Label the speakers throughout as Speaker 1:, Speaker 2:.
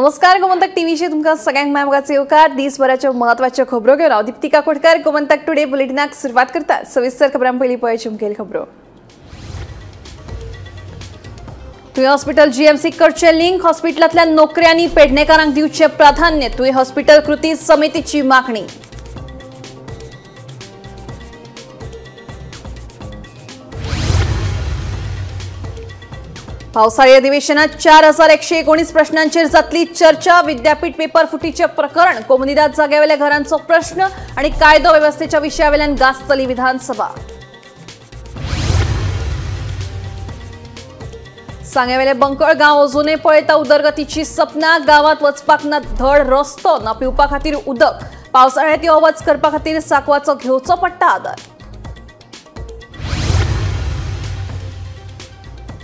Speaker 1: नमस्कार, गोमंतक टीव्हीचे तुमकां सगळ्यांक माय येवकार। दिसभराच्यो महत्वाच्यो खबरो घेवन हांव दीप्तिका कोटकर गोमंतक टुडे बुलेटिनाक सुरवात करता। सविस्तर खबरां पयलीं पळय मुखेल खबरो। तुयें हॉस्पिटल जीएमसी करचें लिंक, हॉस्पिटलांतल्या नोकऱ्यांनी पेडणेकारांक दिवचें प्राधान्य, तुयें हॉस्पिटल कृती समितीची मागणी। पावसाळी अधिवेशनात 4119 प्रश्नांचेर जातली चर्चा। विद्यापीठ पेपर फुटीचे प्रकरण, कोमुनिदाद जाग्यावेल्या घरांचो प्रश्न आणि कायदो व्यवस्थेच्या विशयावेल्यान गाजतली विधानसभा। सांग्यावेले बंकळ गांव अजूनय पळयता उदरगतीची सपना। गांवात वचपाक ना धड रस्तो, ना पिवपा खातीर उदक। पावसाळ्यात यो वच करपा खातीर साकवाचो घेवचो पडटा आदार।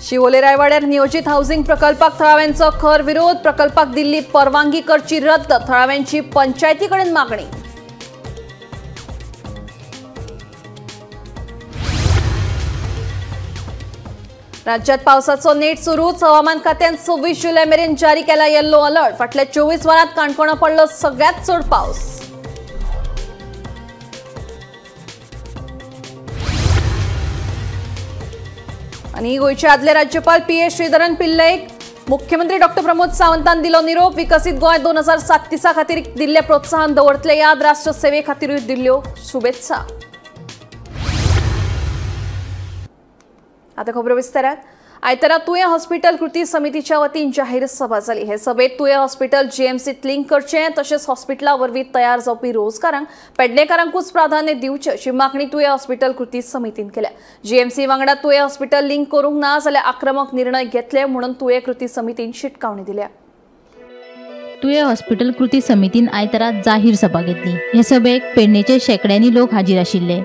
Speaker 1: शिवोले रायवाड्यार नियोजित हाऊसिंग प्रकल्पाक थळाव्यांचो खर विरोध। प्रकल्पाक दिल्ली परवानगी करची रद्द, थळाव्यांची पंचायती कडेन मागणी। राज्यात पावसाचो नेट सुरूच। हवामान खात्यान 26 जुलै मेरेन जारी केला येल्लो अलर्ट। फाटल्या 24 वरांत काणकोणा पडलो सगळ्यात चड पावस। आणि गोंयचे आदले राज्यपाल पी.ए. श्रीधरन पिल्लईक मुख्यमंत्री डॉक्टर प्रमोद सावंतान दिलो निरोप। विकसित गोंय 2037 खातीर दिल्ले प्रोत्साहन दवरतले याद, राष्ट्रसेवे खातीरूय दिल्ल्यो शुभेच्छा। आता खबरो विस्तारात। आयतारा तुयें हॉस्पिटल कृती समितीच्या वतीन जाहीर सभा जाली। हे सभेत तुयें हॉस्पिटल जीएमसीत लिंक करचें तशेंच हॉस्पिटला वरवीं तयार जावपी रोजगारांक पेडणेकारांकूच प्राधान्य दिवचें अशी मागणी तुयें हॉस्पिटल कृती समितीन केल्या। जीएमसी वांगडा तुयें हॉस्पिटल लिंक करूंक ना जाल्यार आक्रमक निर्णय घेतले म्हणून तुयें कृती समितीन शिटकावणी दिल्या।
Speaker 2: तुयें हॉस्पिटल कृती समितीन आयतारा जाहीर सभा घेतली। हे सभेक पेडणेचे शेंकड्यांनी लोक हाजीर आशिल्ले।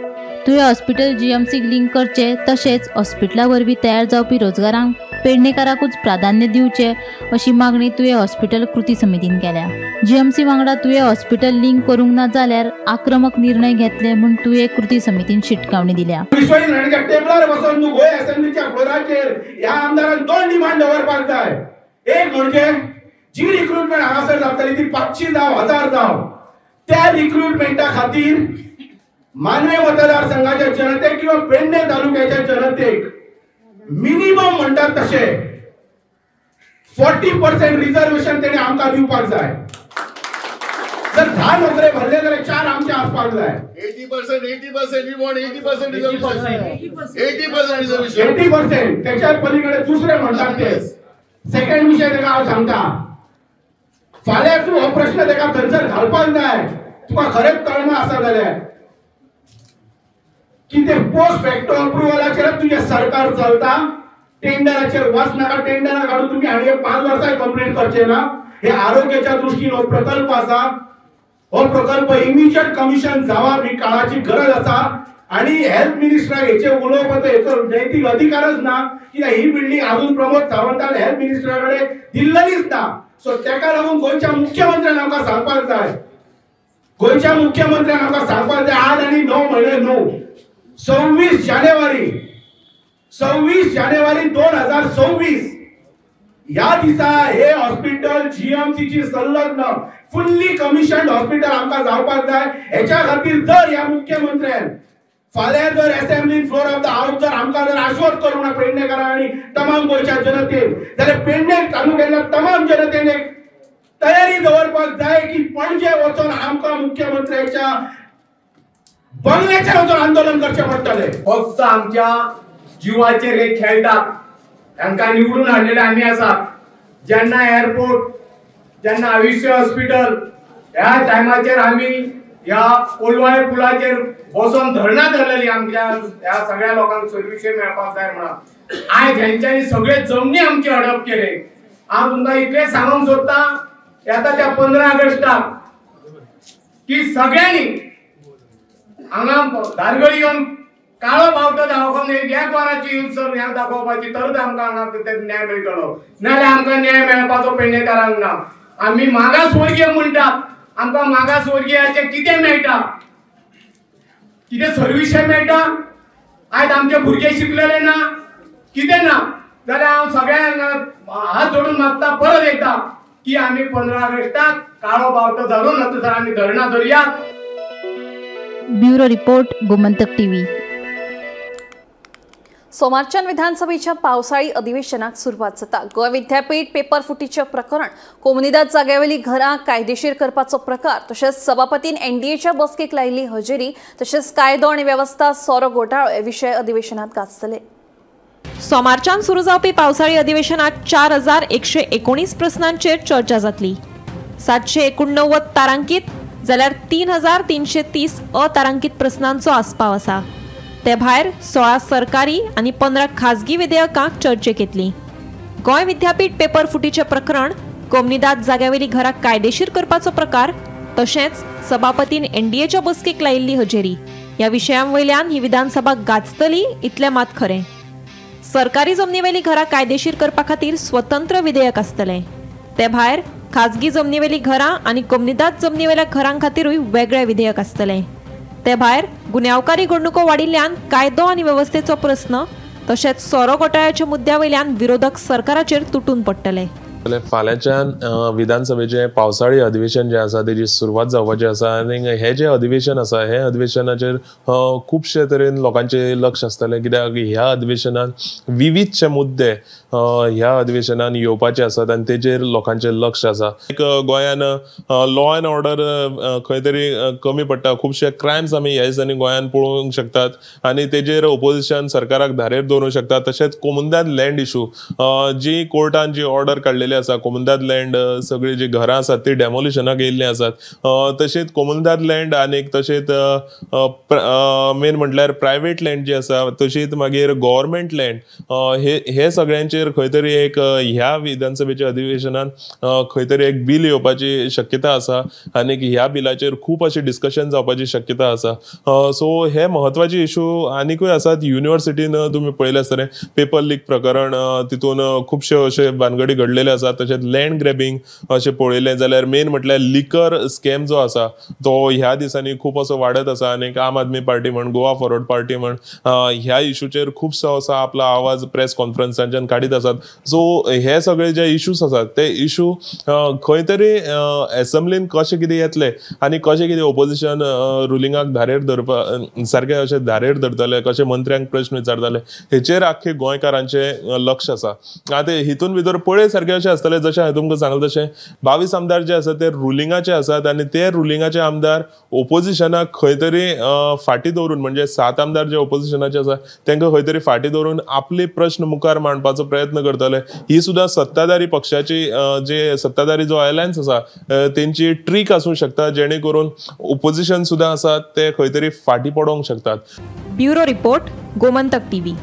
Speaker 2: तुयें हॉस्पिटल जीएमसीक लिंक करचें तशेंच हॉस्पिटला वरवीं तयार जावपी रोजगारांक पेडणेकाराकूच प्राधान्य दिवचें अशी मागणी तुयें हॉस्पिटल कृती समितीन केल्या। जीएमसी वांगडा तुयें हॉस्पिटल लिंक करूंक ना जाल्यार आक्रमक निर्णय घेतले म्हूण तुयें कृती समितीन शिटकावणी दिल्या।
Speaker 3: टेबलार बसून गोंय असेंब्लीच्या फ्लोराचेर ह्या आमदारान दोन डिमांड दवरपाक जाय। एक म्हणजे जी रिक्रुटमेंट हांगासर जातली ती 500 जावं 1000 जावं, त्या रिक्रुटमेंटा खातीर मानवे मतदारसंघाच्या जनतेक किंवा पेडणे तालुक्याच्या जनतेक मिनिमम म्हणटात तशें 40% रिझर्वेशन तेणे आमकां दिवपाक जाय। जर 10 नोकरे भरले जाल्यार 4 आमचे आसपाक जाय।
Speaker 4: 80% 80% we want 80% reservation, 80% reservation,
Speaker 3: 80%। त्याच्या पलीकडे दुसरे म्हणटात ते सेकंड विषय तेका हांव सांगता, फाल्यां तूं हो प्रश्न तेका थंयसर घालपाक जाय। तुका खरेंच तळमा आसा जाल्यार की ते पोस्ट फॅक्टो अप्रुव्हलाचेर तुजें सरकार चलता, टेंडराचेर वच नाका। टेंडरा काडून तुमी आनी 5 वर्सां कंप्लीट करचे ना। हे आरोग्याच्या दृश्टीन हो प्रकल्प आसा, हो प्रकल्प इमिजिएट कमिशन जावप ही काळाची गरज आसा। आनी हेल्थ मिनिस्टराक हेचे उलोवपाचो हेचो नैतीक अधिकारच ना, कित्याक ही बिल्डींग अजून प्रमोद सावंतान हेल्थ मिनिस्टरा कडेन दिल्लेलीच ना। सो तेका लागून गोंयच्या मुख्यमंत्र्यान आमकां सांगपाक जाय, गोंयच्या मुख्यमंत्र्यान आमकां सांगपाक जाय आज आनी 9 म्हयने न्हू, 26 जानेवारी 26 जानेवारी 2026 ह्या दिसा हे हॉस्पिटल जीएमसीची संलग्न फुल्ली कमिशन्ड हॉस्पिटल आमकां जावपाक जाय। हेच्या खातीर जर ह्या मुख्यमंत्र्यान फाल्यां जर assembly floor of the house जर आमकां जर आश्वस्त करूंक ना पेडणेकारां आनी तमाम गोंयच्या जनतेन, जाल्यार पेडणे तालुक्यांतल्या तमाम जनतेन एक तयारी दवरपाक जाय की पणजे वचून आमकां मुख्यमंत्र्याच्या बंगल्याचेर वचून आंदोलन करचें पडटलें।
Speaker 5: फक्त आमच्या जिवाचेर हे खेळटात, तांकां निवडून हाडलेले आमी आसात। जेन्ना एअरपोर्ट, जेन्ना आयुष्य हॉस्पिटल ह्या टायमाचेर आमी ह्या कोलवाळे पुलाचेर बसोन धरणां धरलेली आमच्या ह्या सगळ्या लोकांक सर्विसे मेळपाक जाय म्हणून। आयज हेंच्यांनी सगळे जमनी आमची हडप केले। हांव तुमकां इतलें सांगूंक सोदतां, येता त्या 15 ऑगस्टाक की सगळ्यांनी हांगा धारगळी येवन काळो बावटो दाखोवन एक वराची हिंसर ह्या दाखोवपाची, तरच आमकां हांगा न्याय मेळटलो, नाजाल्यार आमकां न्याय मेळपाचो पेडणेकारांक ना। आमी मागासवर्गीय म्हणटात, आमकां मागासवर्गीयाचें कितें मेळटा, कितें सर्विसे मेळटा? आयज आमचे भुरगे शिकलेले ना, कितें ना, जाल्यार हांव सगळ्यांक हात जोडून मागता परत एकदां की आमी 15 ऑगस्टाक काळो बावटो धरून थंयसर आमी धरणां धरुया.
Speaker 2: Bureau report, Gomantak TV.
Speaker 1: सोमारच्यान विधानसभेच्या पावसाळी अधिवेशनाक सुरवात जाता. गोंय विद्यापीठ पेपर फुटीचें प्रकरण, कोमुनिदाद जाग्यावेली घरां कायदेशीर करपाचो प्रकार, तशेंच सभापतीन एनडीएच्या बसकेक लायिल्ली हजेरी, तशेंच कायदो आनी वेवस्था, सोरो घोटाळो हे विशय अधिवेशनात गाजतले.
Speaker 6: सोमारच्यान सुरू जावपी पावसाळी अधिवेशनात 4119 प्रस्नांचेर चर्चा जातली. 789 तारांकीत जाल्यार 3330 अतारांकीत प्रस्नांचो आस्पाव आसा. ते भायर 16 सरकारी आनी 15 खाजगी विधेयकां चर्चेक येतली. गोंय विद्यापीठ पेपर फुटीचें प्रकरण, कोमुनिदाद जाग्यावेली घरां कायदेशीर करपाचो प्रकार, तशेंच सभापतीन एनडीएच्या बसकेक लायिल्ली हजेरी ह्या विशयां वयल्यान ही विधानसभा गाजतली इतलें मात खरें. सरकारी जमनीवेली घरां कायदेशीर करपा खातीर स्वतंत्र विधेयक आसतलें. ते भायर खाजगी जमनीवेली घरां आनी कोमुनिदाद जमनीवेल्या घरां खातीरूय वेगळें विधेयक आसतलें. ते भायर गुन्यांवकारी घडणुको वाडिल्ल्यान कायदो आनी वेवस्थेचो प्रस्न, तशेंच सोरो घोटाळ्याच्या मुद्द्या वयल्यान विरोधक सरकाराचेर तुटून पडटले.
Speaker 7: फाल्यांच्यान विधानसभेचें पावसाळी अधिवेशन जें आसा तेजी सुरवात जावपाची आसा आनी हें जें अधिवेशन आसा हे अधिवेशनाचेर खुबशे तरेन लोकांचें लक्ष आसतलें, कित्याक ह्या अधिवेशनान विविधशे मुद्दे ह्या अधिवेशनान येवपाचे आसात आनी तेजेर लोकांचें लक्ष आसा. एक गोंयान लॉ एंड ऑर्डर खंय तरी कमी पडटा, खुबशे क्रायम्स आमी ह्या दिसांनी गोंयान पळोवंक शकतात आनी तेजेर ओपोजिशन सरकाराक धारेर दवरूंक शकता. तशेंच कोमुनिदाद लँड इशू जी कोर्टान जी ऑर्डर काडलेली आसा, कोमुनिदाद लँड सगळीं जी घरां आसात ती डेमोलिशनाक येयल्लीं आसात. तशेंच कोमुनिदाद लँड आनीक तशेंच मेन म्हटल्यार प्रायवेट लँड जी आसा, तशीच मागीर गव्हर्मेंट लँड, हे सगळ्यांचेर खंय तरी एक ह्या विधानसभेच्या अधिवेशनान खंय तरी एक बील येवपाची शक्यता आसा आनी ह्या बिलाचेर खूब अशें डिस्कशन जावपाची शक्यता आसा. सो हे म्हत्वाचे इशू आनिकूय आसात. युनिवर्सिटीन तुमी पळयलें आसतलें पेपर लीक प्रकरण, तितून खुबशे अशे भानगडी घडलेले आसात. तशेंच लँड ग्रॅबिंग अशें पळयलें जाल्यार मेन म्हटल्यार लिकर स्कॅम जो आसा तो ह्या दिसांनी खूब असो वाडत आसा आनी आम आदमी पार्टी म्हण, गोवा फॉरवर्ड पार्टी म्हण ह्या इशूचेर खुबसो असो आपलो आवाज प्रेस कॉन्फरन्सांच्यान काडीत आसात. सो हे सगळे जे इशूज आसात ते इशू खंय तरी एसेंब्लीन कशें कितें येतले आनी कशें कितें ओपोजिशन रुलिंगाक धारेर धरपा सारकें अशें धारेर धरतले, कशें मंत्र्यांक प्रश्न विचारतले हेचेर आख्खे गोंयकारांचें लक्ष आसा. आतां हितून भितर पळय सारकें अशें आसतलें, जशें हांवें तुमकां सांगलें तशें 22 आमदार जे आसात ते रुलिंगाचे आसात आनी ते रुलिंगाचे आमदार ओपोजिशनाक खंय तरी फाटीं दवरून, म्हणजे 7 आमदार जे ओपोजिशनाचे आसा तांकां खंय तरी फाटीं दवरून आपले प्रश्न मुखार मांडपाचो प्रयत्न करतले. ही सुद्दां सत्ताधारी पक्षाची जे सत्ताधारी जो अलायन्स आसा तेंची ट्रीक आसूं शकता, जेणे करून ओपोजिशन सुद्दां आसा ते खंय तरी फाटीं पडोवंक शकतात.
Speaker 6: Bureau report, Gomantak TV.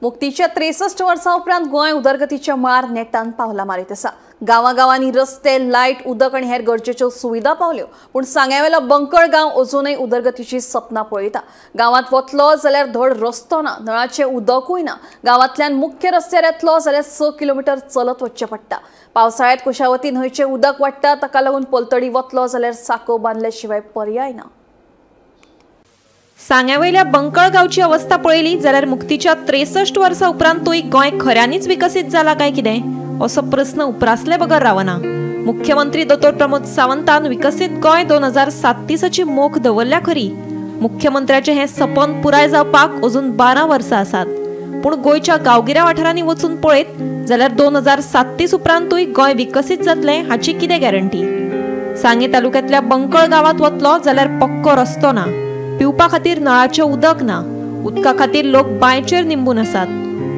Speaker 1: मुक्तीच्या 63 वर्सां उपरांत गोंय उदरगतीच्या मळार नेटान पावलां मारीत आसा. गांवागांवांनी रस्ते, लायट, उदक आनी हेर गरजेच्यो सुविधा पावल्यो, पूण सांग्यावेलो बंकळ गांव अजूनय उदरगतीची सपनां पळयता. गांवांत वतलो जाल्यार धड रस्तो ना, नळाचें उदकूय ना. गांवांतल्यान मुख्य रस्त्यार येतलो जाल्यार 6 किलोमिटर चलत वचचें पडटा. पावसाळ्यांत कुशावती न्हंयचें उदक वाडटा, ताका लागून पलतडी वतलो जाल्यार साको बांदले शिवाय पर्याय ना.
Speaker 6: सांग्यावयल्या बंकळ गांवची अवस्था पळयली जाल्यार मुक्तीच्या 63 वर्सां उपरांतूय गोंय खऱ्यांनीच विकसीत जाला काय कितें असो प्रस्न उप्रासले बगर रावना. मुख्यमंत्री दोतोर प्रमोद सावंतान विकसीत गोंय 2037ची मोख दवरल्या खरी, मुख्यमंत्र्याचें हें सपन पुराय जावपाक अजून 12 वर्सां आसात. पूण गोंयच्या गांवगिऱ्या वाठारांनी वचून पळयत जाल्यार 2037 उपरांतूय गोंय विकसीत जातलें हाची कितें गॅरंटी? सांगें तालुक्यांतल्या बंकळ गांवांत वतलो जाल्यार पक्को रस्तो ना, पिवपा खातीर नळाचें उदक ना, उदका खातीर लोक बांयचेर निंबून आसात.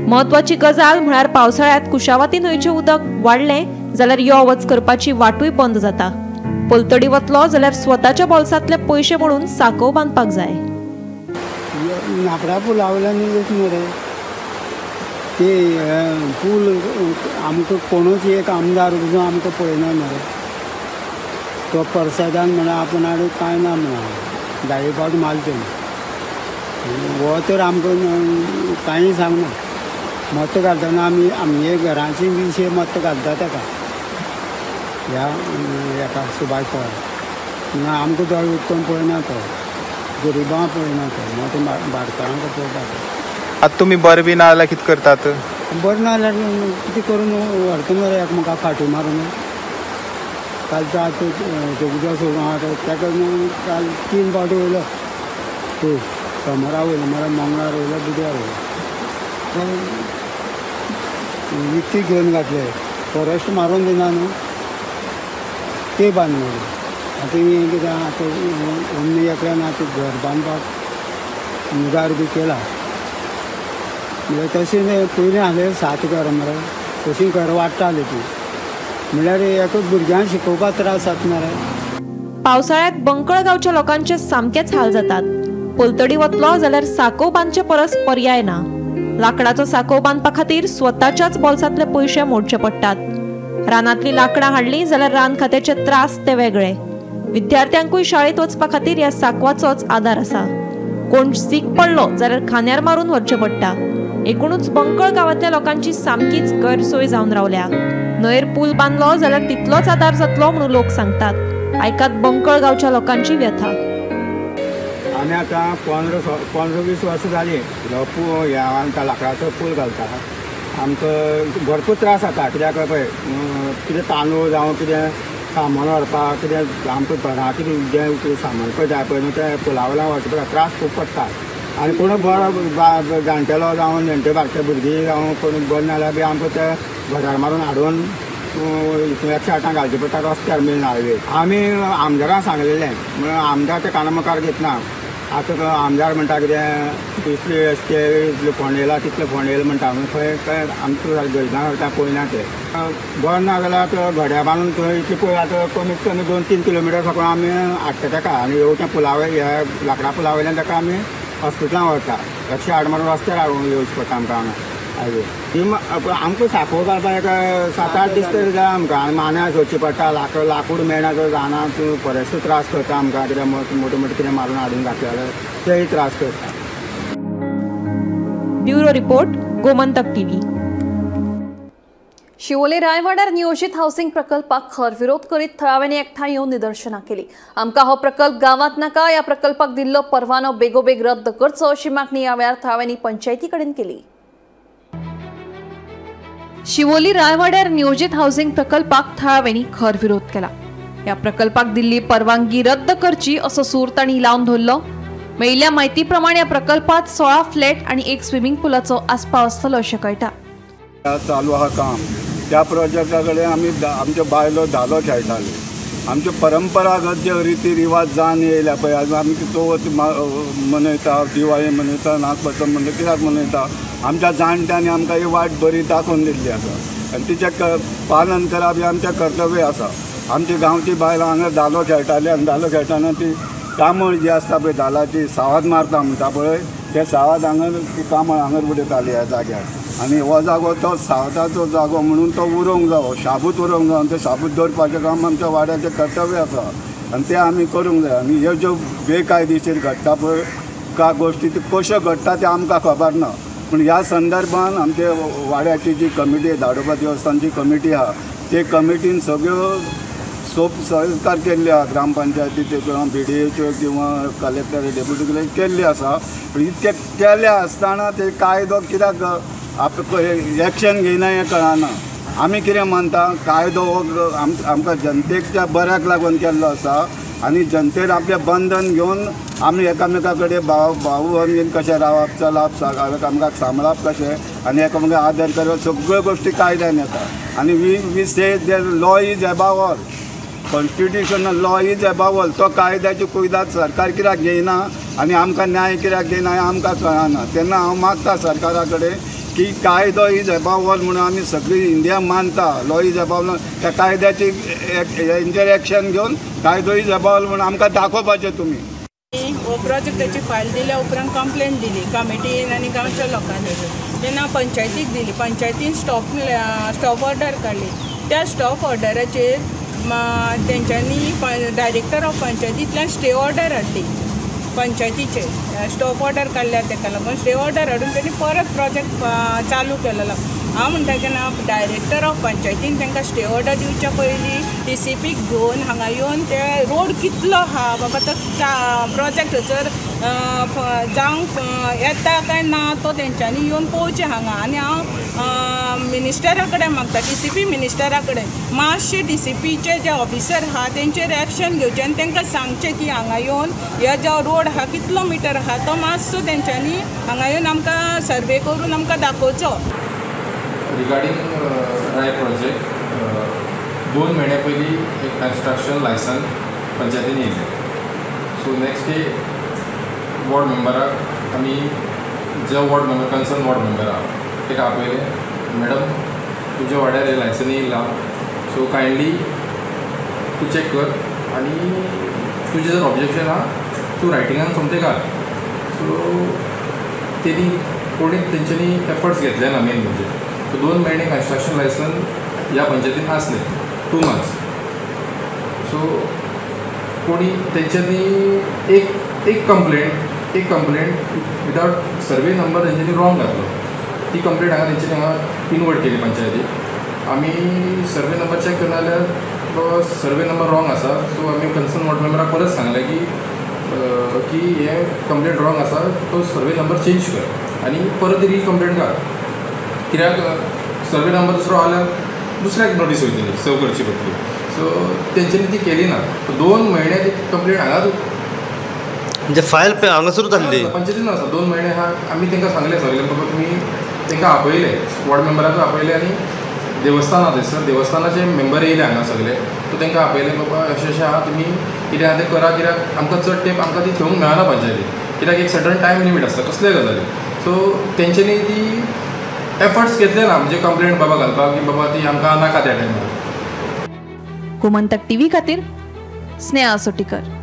Speaker 6: म्हत्वाची गजाल म्हळ्यार पावसाळ्यांत कुशावाती न्हंयचें उदक वाडलें जाल्यार यो वच करपाची वाटूय बंद जाता. पलतडी वतलो जाल्यार स्वताच्या बोल्सांतले पयशे म्हणून साकोव बांदपाक जाय.
Speaker 8: नापडा पुला वयल्यान एक मरे ते पूल आमकां कोणूच एक आमदार पसून आमकां पळयना मरे. तो परसादान म्हणा आपण कांय ना म्हणा धाये फावट मारले हो तर आमकां कांय सांगना. मत घालतना आमी आमगे घराची विशय मत घालता ताका ह्या हेका सुभाष पवार ना आमकां दोळे उक्तून पळयना तो, गरिबां पळयना तो, मत भाटकारांक पळयता.
Speaker 9: आतां तुमी बरें बी ना जाल्यार कितें करतात?
Speaker 8: बरें ना जाल्यार कितें करून व्हरता मरे एकामेका फाटी मारून. काल आतां उदक सोडून आहा ताका काल 3 फावटी वयलो, पळय सोमारा वयलो मरे, मंगळार वयलो, बुधवार वयलो. विकती घेवन घातले, फॉरेस्ट मारून दिना न्हू ते बांदले. आतां हें कितें आतां ओमनी एकल्यान आतां घर बांदपाक मुगार बी केला म्हणल्यार तशें पयलीं आहले 7 घरां मरे, तशीं घरां वाडटालीं ती, म्हणल्यार एका भुरग्यांक शिकोवपाक त्रास जाता मरे.
Speaker 6: पावसाळ्यात बंकळ गांवच्या लोकांचे सामकेच हाल जातात. पलतडी वतलो जाल्यार साकोव बांदचे परस पर्याय ना. लाकडाचो साकोव बांदपा खातीर स्वताच्याच बोल्सांतले पयशे मोडचे पडटात. रानांतली लाकडां हाडली जाल्यार रान खात्याचे त्रास ते वेगळे. विद्यार्थ्यांकूय शाळेत वचपा खातीर ह्या साकवाचोच आदार आसा. कोण सीक पडलो जाल्यार खांद्यार मारून व्हरचें पडटा. एकूणच बंकळ गांवांतल्या लोकांची सामकीच गैरसोय जावन रावल्या. न्हंयेर पूल बांदलो जाल्यार तितलोच आदार जातलो म्हणून लोक सांगतात. आयकात बंकळ गांवच्या लोकांची व्यथा.
Speaker 8: आमी आतां 15-20 वर्सां जालीं ह्या आमकां लाकडाचो पूल घालता. आमकां भरपूर त्रास जाता, कित्याक पळय कितें तांदूळ जावं कितें सामान व्हरपाक, कितें आमकां घरा कितें जें सामान पळय जाय पळय न्हू तें पुला वयल्यान व्हरचें पडटा, त्रास खूब पडटा. आनी कोण बरो जाणटेलो जावं नेणटे बारके भुरगीं जावं कोण बरें ना जाल्यार बी आमकां ते घरार मारून हाडून 108 घालचें पडटा रस्त्यार मेन हायवे. आमी आमदारांक सांगलेलें म्हणून आमदार ते काना मुखार घेतना. आतां आमदार म्हणटा कितें इतले रस्ते इतले फोंड येयला तितले फोंड येयला म्हणटा, खंय खंय आमकां गरजां वता पळयना ते. बरें ना जाल्यार घड्या बांदून थंय इतले पळय आतां कमीत कमी 2-3 किलोमिटर साकून आमी हाडटा ताका आनी येवच्या पुला वयल्या ह्या लाकडां पुला वयल्यान ताका आमी हॉस्पिटलान व्हरता. 108 मारून रस्त्यार हाडून येवचें पडटा आमकां हांगा हायवे. आमकां साकोव घालपाक एक 7-8 दीस तरी जाय आमकां. आनी मान्या सोदची पडटा, लाकूड मेळना तर रानांत फॉरेस्टूय त्रास करता आमकां, कितें मोटे मोटे कितें मारून हाडून घातले जाल्यार तेय त्रास करता.
Speaker 6: Bureau report, Gomantak TV.
Speaker 1: Siolim रायवाड्यार नियोजित हाऊसिंग प्रकल्पाक खर विरोध करीत थळाव्यांनी एकठांय येवन निदर्शनां केली. आमकां हो प्रकल्प गांवांत नाका, ह्या प्रकल्पाक दिल्लो परवानो बेगोबेग रद्द करचो अशी मागणी ह्या वेळार थळाव्यांनी पंचायती कडेन केली. शिवोली रायवाड्यार नियोजित हाऊसिंग प्रकल्पाक थळाव्यांनी खर विरोध केला. ह्या प्रकल्पाक दिल्ली परवानगी रद्द करची असो सूर तांणी लावन धरलो. मेळिल्ल्या म्हायती प्रमाण ह्या प्रकल्पात 16 फ्लॅट आनी 1 स्विमिंग पुलाचो आस्पाव आसतलो अशें कळटा.
Speaker 9: चालू आहा काम त्या प्रोजेक्टा कडेन आमी आमच्यो बायलो धालो खेळटाल्यो. आमच्यो परंपरागत जे रिती रिवाज जावन येयल्या पळय, आज आमी चवथ मनयता, दिवाळी मनयता, नागपंचम मनयता, कित्याक मनयता? आमच्या जाणट्यांनी आमकां ही वाट बरी दाखोवन दिल्ली आसा आनी तिचें पालन करप हें आमचें कर्तव्य आसा. आमची गांवची बायलां हांगा धालो खेळटाली आनी धालो खेळटना ती कांबळ जी आसता पळय धालाची सावाद मारता म्हणटा पळय, ते सावाद हांगा ती कांबळ हांगर उडयताली ह्या जाग्यार. आनी हो जागो तो सावदाचो जागो म्हणून तो उरोंक जावो, शाबूत उरोंक जावो. आनी ते शाबूत दवरपाचें काम आमच्या वाड्याचें कर्तव्य आसा आनी तें आमी करूंक जाय. आनी ह्यो ज्यो बेकायदेशीर घडटा पळय का गोश्टी त्यो कश्यो घडटा त्यो आमकां खबर ना, पूण ह्या संदर्भान आमचे वाड्याची जी कमिटी, धाडोबा देवस्थानची कमिटी आहा, ते कमिटीन सगळ्यो सोप संस्कार केल्ले आहा, ग्रामपंचायतीच्यो किंवा BDAच्यो किंवा कलेक्टर डेप्युटी कलेक्टर केल्ले आसा. पूण इतके केले आसतना ते कायदो कित्याक एक्शन घेयना हें कळना. आमी कितें मानता, कायदो हो आमकां जनतेच्या बऱ्याक लागून केल्लो आसा आनी जनतेन आपलें बंधन घेवन आमी एकामेका कडेन भाव भाव कशें रावप, चलप, एकामेकाक सांबाळप कशें आनी एकामेकाक आदर करप, सगळ्यो गोश्टी कायद्यान येता. आनी we say the law is above all, constitutional law is above all. तो कायद्याची कुयदाद सरकार कित्याक घेयना आनी आमकां न्याय कित्याक दिना हें आमकां कळना. तेन्ना हांव मागता सरकारा कडेन की कायदो is above all म्हणून आमी सगळी इंडिया मानता, लॉ is above all, त्या कायद्याची हेंचेर एक्शन घेवन कायदो is above all म्हणून आमकां दाखोवपाचें तुमी.
Speaker 10: हो प्रोजेक्टाची फायल दिल्या उपरांत कंप्लेन दिली कमिटीन आनी गांवच्या लोकांनी, तेन्ना पंचायतीक दिली, पंचायतीन स्टॉप ऑर्डर काडली. त्या स्टॉप ऑर्डराचेर तेंच्यांनी डायरेक्टर ऑफ पंचायतींतल्यान स्टे ऑर्डर हाडली, पंचायतीचेर स्टॉप ऑर्डर काडल्या तेका लागून स्टे ऑर्डर हाडून तेणी परत प्रोजेक्ट चालू केलेलो. हांव म्हणटा की ना डायरेक्टर ऑफ पंचायतीन तांकां स्टे ऑर्डर दिवच्या पयलीं डी सी पीक घेवन हांगा येवन ते रोड कितलो आहा बाबा तो प्रोजेक्ट थंयसर जावंक येता काय ना तो तेंच्यांनी येवन पळोवचें हांगा. आनी हांव मिनिस्टरा कडेन मागता, डी सी पी मिनिस्टरा कडेन मातशे डी सी पीचे जे ऑफिसर आहा तेंचेर एक्शन घेवचें आनी तांकां सांगचें की हांगा येवन हे जो रोड आहा कितलो मिटर आहा तो मातसो तेंच्यांनी हांगा येवन आमकां सर्वे करून आमकां दाखोवचो.
Speaker 11: रिगार्डींग राय प्रोजेक्ट 2 म्हयन्या पयलीं एक कन्स्ट्रक्शन लायसन पंचायतीन येयलें. सो नेक्स्ट डे वॉर्ड मेंबराक आमी जे ward member concern ward member आहा ताका आपयलें, मॅडम तुज्या वाड्यार हें लायसन येयलां, सो कायंडली तूं चॅक कर आनी तुजें जर ऑब्जेक्शन आहा तूं रायटिंगान सोमतें घाल. सो तेणी कोणी तेंच्यांनी एफर्ट्स घेतले ना. मेन म्हणजे 2 म्हयने कन्स्ट्रक्शन लायसन ह्या पंचायतीन आसलें, 2 मंथ्स. सो कोणी तेंच्यांनी एक कंप्लेंट विदावट सर्वे नंबर तेंच्यांनी रॉंग घातलो. ती कंप्लेंट हांगा तेंच्यांनी हांगा इनवर्ट केली पंचायतीक. आमी सर्वे नंबर चॅक करना जाल्यार बाबा सर्वे नंबर रॉंग आसा. सो आमी कन्सर्न वॉर्ड मेंबराक परत सांगलें की की हें कंप्लेंट रॉंग आसा, तो सर्वे नंबर चेंज कर आनी परत री कंप्लेंट घाल. कित्याक सर्वे नंबर दुसरो आल्यार दुसऱ्याक नोटीस वयतली, सर्व करची पडटली. सो तेंच्यांनी ती केली ना. 2 म्हयने ती कंप्लेंट हांगाच
Speaker 12: म्हणजे फायल हांगासरूच आसली
Speaker 11: पंचायतीन आसा. 2 म्हयने आहा. आमी तांकां सांगलें सगळें बाबा तुमी तांकां आपयले, वॉर्ड मेंबराक आपयले आनी देवस्थान आहा थंयसर, देवस्थानाचे मेंबर येयले हांगा सगळे. सो तांकां आपयले बाबा अशें अशें आहा, तुमी कितें आहा तें करा, कित्याक आमकां चड तेंप आमकां ती थेवंक मेळना पंचायतीक, कित्याक एक सर्टन टायम लिमीट आसता कसल्याय गजाली. सो तेंच्यांनी ती एफर्ट्स घेतले ना म्हणजे कंप्लेंट बाबा घालपाक की बाबा ती आमकां नाका त्या टायमार.
Speaker 6: गोमंतक टीव्ही खातीर स्नेहा सोटीकर.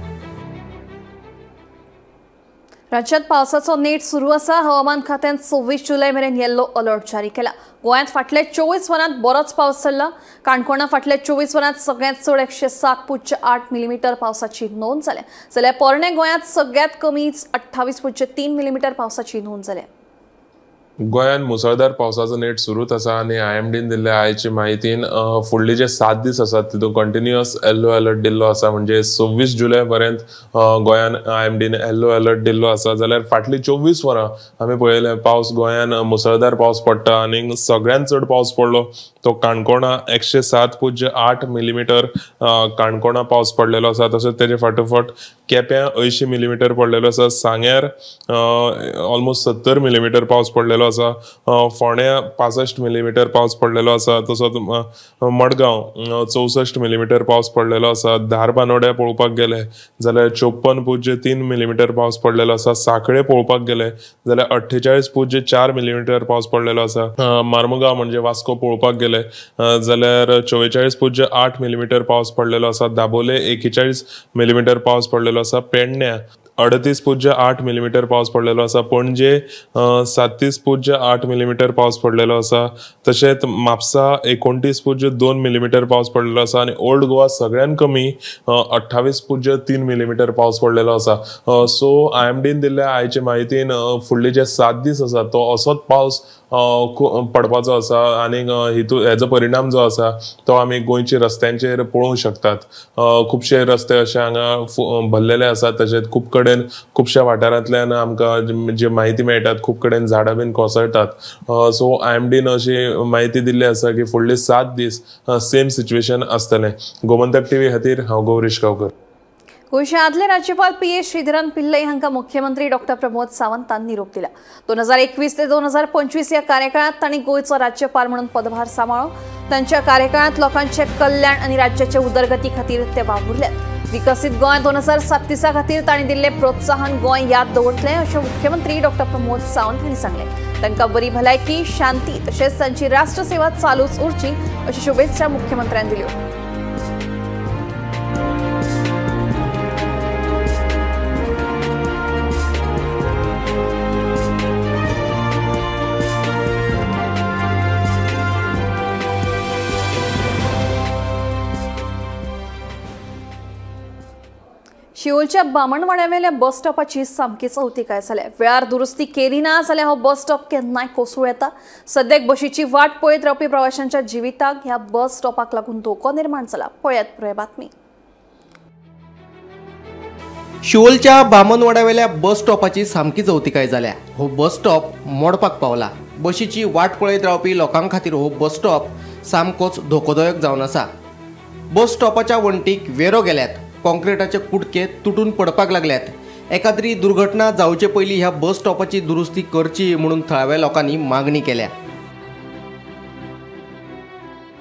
Speaker 1: राज्यात पावसाचो नेट सुरू आसा. हवामान खात्यान 26 जुलय मेरेन येल्लो अलर्ट जारी केला. गोंयांत फाटल्या 24 वरांत बरोच पावस चल्ला. काणकोणा फाटल्या 24 वरांत सगळ्यांत चड 107.8 मिलीमीटर पावसाची नोंद जाल्या, जाल्यार पोरणे गोंयांत सगळ्यांत कमी 28.3 मिलीमीटर पावसाची नोंद जाल्या.
Speaker 7: गोंयांत मुसळधार पावसाचो नेट सुरूच आसा आनी आयएमडीन दिल्ल्या आयचे म्हायतीन फुडले जे 7 दीस आसात तितून कंटिन्युअस येल्लो अलर्ट दिल्लो आसा. म्हणजे 26 जुलय पर्यंत गोंयांत आयएमडीन येल्लो अलर्ट दिल्लो आसा. जाल्यार फाटली 24 वरां आमी पळयलें पावस गोंयांत मुसळधार पावस पडटा आनी सगळ्यांत चड पावस पडलो तो काणकोणा 107.8 मिलीमीटर काणकोणा पावस पडलेलो आसा. तशेंच तेजे फाटोफाट केप्यां 80 मिलीमीटर पडलेलो आसा. सांग्यार ऑलमोस्ट 70 मिलीमीटर पावस पडलेलो आसा. फोंड्या 65 मिलीमीटर पावस पडलेलो आसा. तसोच मडगांव 64 मिलीमीटर पावस पडलेलो आसा. धारबानोड्या पळोवपाक गेले जाल्यार 54.3 मिलीमीटर पावस पडलेलो आसा. साखळे पळोवपाक गेले जाल्यार 48.4 मिलीमीटर पावस पडलेलो आसा. मार्मुगांव म्हणजे वास्को पळोवपाक गेले जाल्यार 44.8 मिलीमीटर पावस पडलेलो आसा. दाबोले 41 मिलीमीटर पावस पडलेलो आसा. पेडण्या 38.8 मिलीमीटर पावस पडलेलो आसा. पणजे 37.8 मिलीमीटर पावस पडलेलो आसा. तशेंच म्हापसा 29.2 मिलीमीटर पावस पडलेलो आसा आनी ओल्ड गोवा सगळ्यांत कमी 28.3 मिलीमीटर पावस पडलेलो आसा. सो आयएमडीन दिल्ल्या आयचे म्हायतीन फुडले जे 7 दीस आसा तो असोच पावस पडपाचो आसा आनी हितू हेजो परिणाम जो आसा तो आमी गोंयच्या रस्त्यांचेर पळोवंक शकतात. खुबशे रस्ते अशे हांगा भरलेले आसात. तशेंच खूब कडेन खुबश्या वाठारांतल्यान आमकां जी म्हायती मेळटात खूब कडेन झाडां बीन कोसळटात. सो आयएमडीन अशी म्हायती दिल्ली आसा की फुडले 7 दीस सेम सिच्युएशन आसतलें. गोमंतक टीव्ही खातीर हांव गौरीश गांवकर.
Speaker 1: गोंयचे आदले राज्यपाल पी.ए. श्रीधरन पिल्लई हांकां मुख्यमंत्री डॉक्टर प्रमोद सावंतान निरोप दिला. 2021 ते 2025 ह्या कार्यकाळांत तांणी गोंयचो राज्यपाल म्हणून पदभार सांबाळ्ळो. तांच्या कार्यकाळांत लोकांचे कल्याण आनी राज्याचे उदरगती खातीर ते वावुरल्यात. विकसीत गोंय 2037 खातीर तांणी दिल्ले प्रोत्साहन गोंय याद दवरतलें अशें मुख्यमंत्री डॉक्टर प्रमोद सावंत हांणी सांगलें. तांकां बरी भलायकी, शांती तशेंच तांची राष्ट्रसेवा चालूच उरची अशी शुभेच्छा मुख्यमंत्र्यान दिल्यो. शिवोलच्या बामणवाड्यावेल्या बस स्टॉपाची सामकी अवतिकाय जाल्या. वेळार दुरुस्ती केली ना जाल्यार हो बस स्टॉप केन्नाय कोसळूं येता. सद्याक बशीची वाट पळयत रावपी प्रवाशांच्या जिविताक ह्या बस स्टॉपाक लागून धोको निर्माण जाला. पळयात पुराय बातमी.
Speaker 13: शिवोलच्या बामणवाड्यावेल्या बस स्टॉपाची सामकीच अवतिकाय जाल्या. हो बस स्टॉप मोडपाक पावला. बशीची वाट पळयत रावपी लोकां खातीर हो बस स्टॉप सामकोच धोकोदायक जावन आसा. बस स्टॉपाच्या वण्टीक वेरो गेल्यात. कॉन्क्रिटाचे कुडके तुटून पडपाक लागल्यात. एकाद्री दुर्घटना जावचे पयलीं ह्या बस स्टॉपाची दुरुस्ती करची म्हणून थळाव्या लोकांनी मागणी केल्या.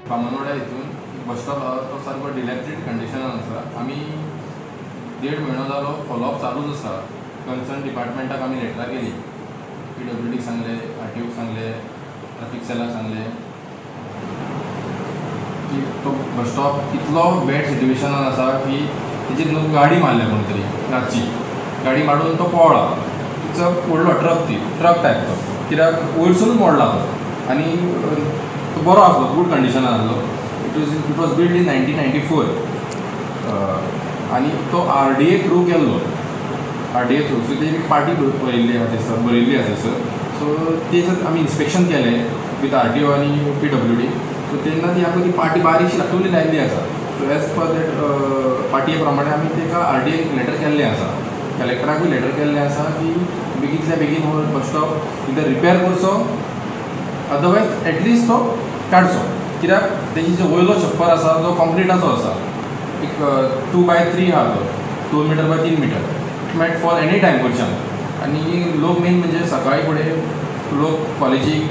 Speaker 11: बामणवाडा हितून बस स्टॉप आसा तो सारको डिलॅबरेट कंडिशनान आसा. आमी 1.5 म्हयनो जालो फॉलोअप चालूच आसा. कन्सर्न डिपार्टमेंटाक आमी लेटरां केली. PWDक सांगले, RTOक सांगले, ट्राफीक सेलाक सांगले की तो बस स्टॉप इतलो बॅड सिट्युएशनान आसा की तेजेर न्हू गाडी मारल्या कोण तरी रातची गाडी मारून तो पळ्ळा. It's a व्हडलो ट्रक, ती ट्रक टायप तो कित्याक वयरसून मोडला तो आनी तो बरो आसलो, गूड कंडिशनान आसलो. It was build in 1994 आनी तो RDA through केल्लो. RDA through सो तेजी एक पार्टी बरयल्ली आसा थंयसर, बरयल्ली आसा थंयसर. सो ते आमी इन्स्पेक्शन केलें विथ RTO आनी PWD. सो तेन्ना ती आमकां ती पार्टी बारीकशी दाखोवली लायिल्ली आसा. सो एज पर that पार्टये प्रमाणे आमी ताका RDA letter केल्लें आसा. कलेक्टराकूय लेटर केल्लें आसा की बेगींतल्या बेगीन हो बस स्टॉप इधर रिपेर करचो, अदरवायज एटलिस्ट तो काडचो. कित्याक तेजी जो वयलो छप्पर आसा जो कॉन्क्रिटाचो आसा, एक 2x3 आहा तो, 2 metre by 3 metre. It might fall any time वयरच्यान. आनी लोक मेन म्हणजे सकाळी फुडें लोक कॉलेजीक,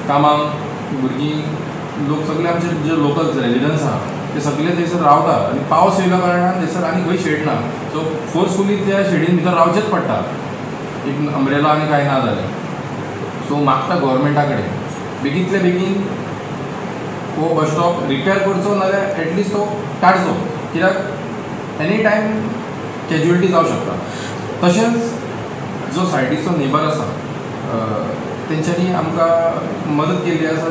Speaker 11: कामाक, भुरगीं लोक सगळे आमचे जे लोकल रेजिडंट्स आहा ते सगळे थंयसर रावता आनी पावस येयल्या कारणान थंयसर आनी खंय शेड ना. सो फोर्सफुली त्या शेडीन भितर रावचेंच पडटा, एक अम्ब्रेला आनी कांय ना जाल्यार. सो मागता गव्हर्मेंटा कडेन बेगींतल्या बेगीन हो बस स्टॉप रिपेर करचो, नाजाल्यार एटलिस्ट तो काडचो. कित्याक एनी टायम कॅज्युअलिटी जावं शकता. तशेंच जो सायडीचो नेबर आसा तेंच्यांनी आमकां मदत केल्ली आसा.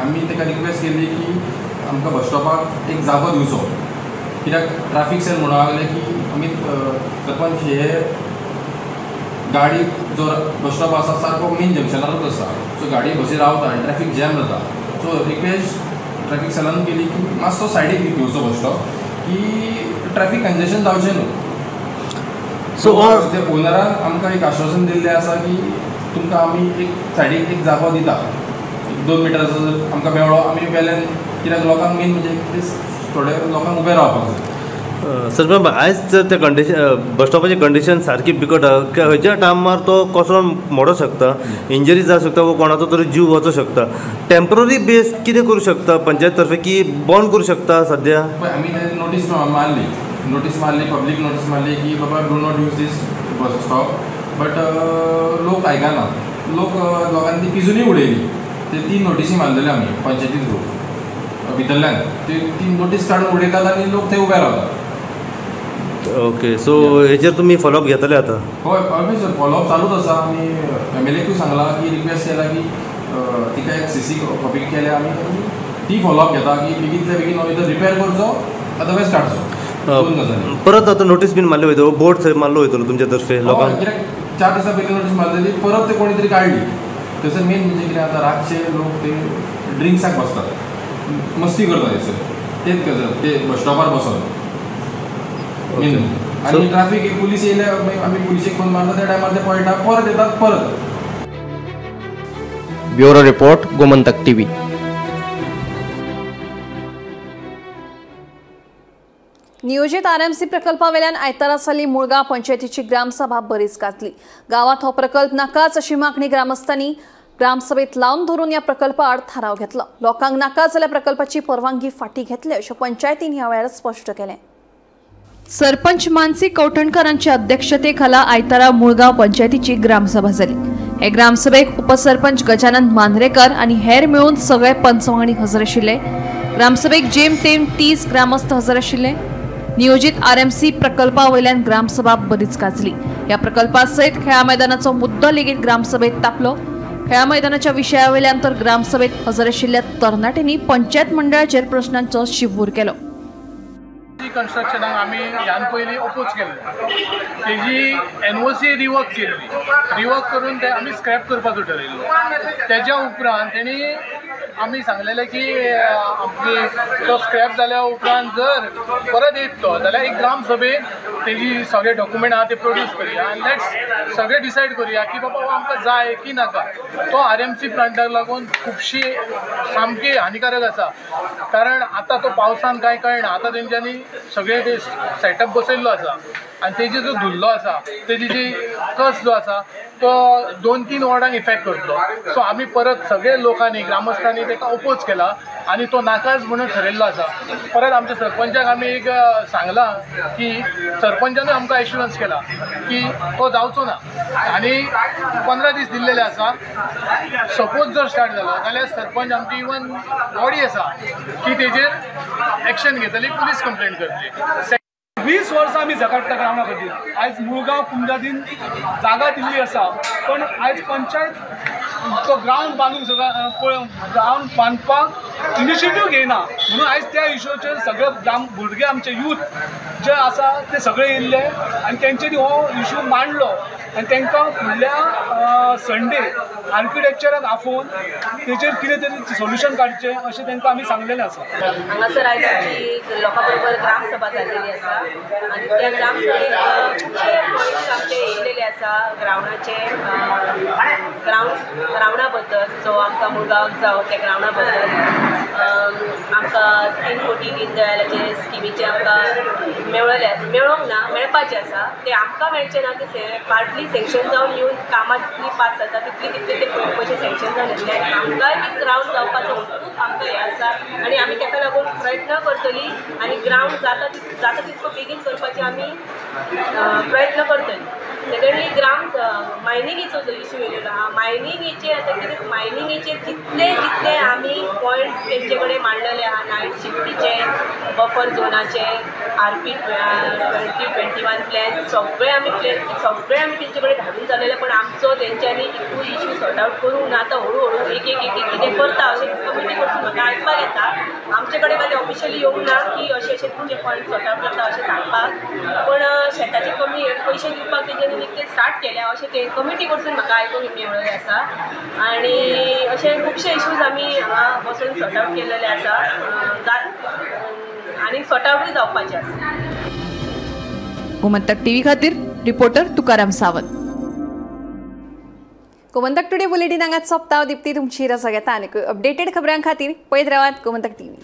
Speaker 11: आमी ताका रिक्वेस्ट केली की आमकां बस स्टॉपाक एक जागो दिवचो. कित्याक ट्राफीक सेल म्हणूंक लागले की आमी सरपंच हे गाडी जो बस स्टॉप आसा सारको मेन जंक्शनारूच आसा. सो गाडी बसी रावता आनी ट्रॅफीक जॅम जाता. सो रिक्वेस्ट ट्रॅफीक सेलान केली की मातसो सायडीक घेवचो बस स्टॉप की ट्रॅफीक कंजेशन जावचें न्हू. सो ते ओनरान आमकां एक आश्वासन दिल्लें आसा की तुमकां आमी एक सायडीक एक जागो दिता, 2 मिटराचो जर आमकां मेळ्ळो आमी वेल्यान. कित्याक लोकांक मेन म्हणजे थोडे लोकांक उबें रावपाक जाय.
Speaker 12: सरपंच, आयज जर त्या कंडिशन बस स्टॉपाची कंडिशन सारकी बिकट आहा, खंयच्या टायमार तो कोसळोन मोडोंक शकता, इंजरी जावंक शकता वो कोणाचो तरी जीव वचोंक शकता. टेम्पररी बेस कितें करूं शकता पंचायत तर्फे की बंद करूं शकता सद्या?
Speaker 11: आमी नोटीस मारली, नोटीस मारली, पब्लीक नोटीस मारली की बाबा do not use this bus stop. But लोक आयकना. लोक लोकांनी ती पिजूनय उडयली. ते 3 नोटीसी मारलेले आमी पंचायती थ्रू भितरल्यान. ते 3 नोटीस काडून उडयतात आनी लोक थंय उबे रावतात.
Speaker 12: ओके, सो हेचेर तुमी फॉलोअप घेतले आतां?
Speaker 11: हय, ऑब्वियसली फॉलोअप चालूच आसा. आमी एमएलएकूय सांगलां की रिक्वेस्ट केला की तिका एक CC copy केल्या आमी, ती फॉलोअप घेता की बेगींतल्या बेगीन हो इधर रिपेर करचो, अदरवायज काडचो.
Speaker 12: परत आतां नोटीस बीन मारली वयतलो, बोर्ड थंय मारलो वयतलो तुमच्या तर्फे लोकांक?
Speaker 11: कित्याक 4 दिसां पयलीं नोटीस मारलेली, परत ते कोणी तरी काडली. थंयसर मेन म्हणजे कितें आतां रातचे लोक ते ड्रिंक्साक बसतात, मस्ती करतात थंयसर, तेच गजाल ते बस स्टॉपार बसोन मेन. आनी ट्राफीक एक पुलीस येयल्या आमी पुलिसेक फोन मारता त्या टायमार ते पळयता, परत येतात परत.
Speaker 13: Bureau report, Gomantak TV.
Speaker 1: नियोजित आरएमसी प्रकल्पावेल्यान आयतारा जाल्ली मुळगांव पंचायतीची ग्रामसभा बरीच गाजली. गावात हो प्रकल्प नाकाच अशी मागणी ग्रामस्थांनी ग्रामसभेत लावन धरून ह्या प्रकल्पाआड थाराव घेतला. लोकांक नाका जाल्यार प्रकल्पाची परवानगी फाटी घेतले अशें पंचायतीन ह्या वेळार स्पश्ट केलें. सरपंच मानसी कवठणकरांच्या अध्यक्षतेखाला आयतारा मुळगांव पंचायतीची ग्रामसभा जाली. हे ग्रामसभेक उपसरपंच गजानन मांद्रेकर आनी हेर मेळून सगळे पंचवांगडी हजर आशिल्ले. ग्रामसभेक जेमतेम 30 ग्रामस्थ हजर आशिल्ले. नियोजित आरएमसी प्रकल्पा वयल्यान ग्रामसभा बरीच गाजली. ह्या प्रकल्पा सयत खेळा मैदानाचो मुद्दो लेगीत ग्रामसभेत तापलो. खेळा मैदानाच्या विशया वयल्यान तर ग्रामसभेत हजर आशिल्ल्या तरणाट्यांनी पंचायत मंडळाचेर प्रश्नांचो शिवूर केलो.
Speaker 14: कन्स्ट्रक्शनाक आमी ह्यान पयलीं अपोज केल्ले, तेजी एनओसी रिवर्क केल्ली, रिवर्क करून ते आमी स्क्रॅप करपाचो ठरयल्लो. तेज्या उपरांत तेणी आमी सांगलेलें की आपली तो स्क्रॅप जाल्या उपरांत जर परत येत तो जाल्यार एक ग्रामसभेन तेजी सगळे डॉक्युमेंट आहा ते प्रोड्यूस करुया आनी let's सगळे डिसायड करुया की बाबा हो आमकां जाय की नाका. तो आरएमसी प्लांटाक लागून खुबशी सामकी हानिकारक आसा, कारण आतां तो पावसान कांय कळना. आतां तेंच्यांनी सगळे ते सेटअप बसयल्लो आसा आनी तेजी जो धुल्लो आसा, तेजी जी कस जो आसा तो 2-3 वॉर्डांक इफेक्ट करतलो. सो आमी परत सगळे लोकांनी ग्रामस्थांनी ताका ओपोज केला आनी तो नाकाच म्हणून ठरयल्लो आसा. परत आमच्या सरपंचाक आमी एक सांगलां की सरपंचानूय आमकां एश्युरन्स केला की तो जावचो ना आनी 15 दीस दिल्लेले आसा. सपोज जर स्टार्ट जालो जाल्यार सरपंच आमची इवन बॉडी आसा ती तेजेर एक्शन घेतली, पुलीस कंप्लेंट करतली.
Speaker 15: 20 वर्सां आमी झगडटा ग्रावंडा खातीर. आयज मुळगांव कुमजादीन जागा दिल्ली आसा, पण आयज पंचायत तो ग्रावंड बांदूंक पळय ग्रावंड बांदपाक इनिशिएटीव घेयना. म्हणून आयज त्या इशूचेर सगळे भुरगे आमचे यूथ जे आसा ते सगळे येयल्ले आनी तेंच्यांनी हो इशू मांडलो आनी तांकां फुडल्या संडे आर्किटेक्चराक आफोवन तेचेर कितें तरी सोल्युशन काडचें अशें तांकां आमी सांगलेलें आसा.
Speaker 16: हांगासर आयज आमची लोकां बरोबर ग्रामसभा जाल्लेली आसा आनी त्या ग्रामसभेक खुबशे पॉयंट्स आमचे येयलेले आसा ग्रावंडाचे, ग्रावंडा बद्दल जो आमकां मुळगांवाक जावं त्या ग्रावंडा बद्दल आमकां 3 कोटी दीनदयालाचे स्किमीचे आमकां मेळ्ळले, मेळोंक ना, मेळपाचें आसा. ते आमकां मेळचें ना, ते पार्टली सँक्शन जावन येवन कामां जितली पास जाता तितली तितले ते पयशे सँक्शन जावन येतले. आमकांय बी ग्रावंड जावपाचो खूब आमकां हें आसा आनी आमी ताका लागून प्रयत्न करतली आनी ग्रावंड जाता जाता तितको बेगीन करपाचे आमी प्रयत्न करतली. सेकंडली ग्राउंड मायनिंगेचो जो इशू येयलेलो आहा, मायनिंगेचे आतां कितें मायनिंगेचे जितले जितले आमी पॉयंट्स तेंचे कडेन मांडलेले आहा, नायट शिफ्टीचे, बफर झोनाचे, आरपी 2021 प्लॅन सगळे आमी प्लॅन सगळे आमी तेंचे कडेन धाडून जालेले, पण आमचो तेंच्यांनी एकूय इशू सॉर्ट आवट करूंक ना. आतां हळू हळू एक एक एक कितें करता अशें कमिटी कडसून म्हाका आयकपाक येता. आमचे कडेन मागीर ऑफिशियली येवंक ना की अशें अशें तुमचे पॉयंट सॉर्ट आवट करता अशें सांगपाक, पण शेताचे कमी पयशे दिवपाक तेंच्यांनी निकते स्टार्ट केल्या अशें ते कमिटी कडसून म्हाका आयकूंक मेळ्ळेलें आसा. आनी अशे खुबशे इशूज आमी हांगा बसून सॉर्ट आवट केल्लेले आसा आनी सॉर्ट आवटूय जावपाचे आसा.
Speaker 1: गोमंतक टीव्ही खातीर reporter Tukaram Sawant. Gomantak today bulletin हांगाच सोंपता. दीप्ती तुमची रजा घेता आनी अपडेटेड खबरां खातीर पळयत रावात गोमंतक टीव्ही.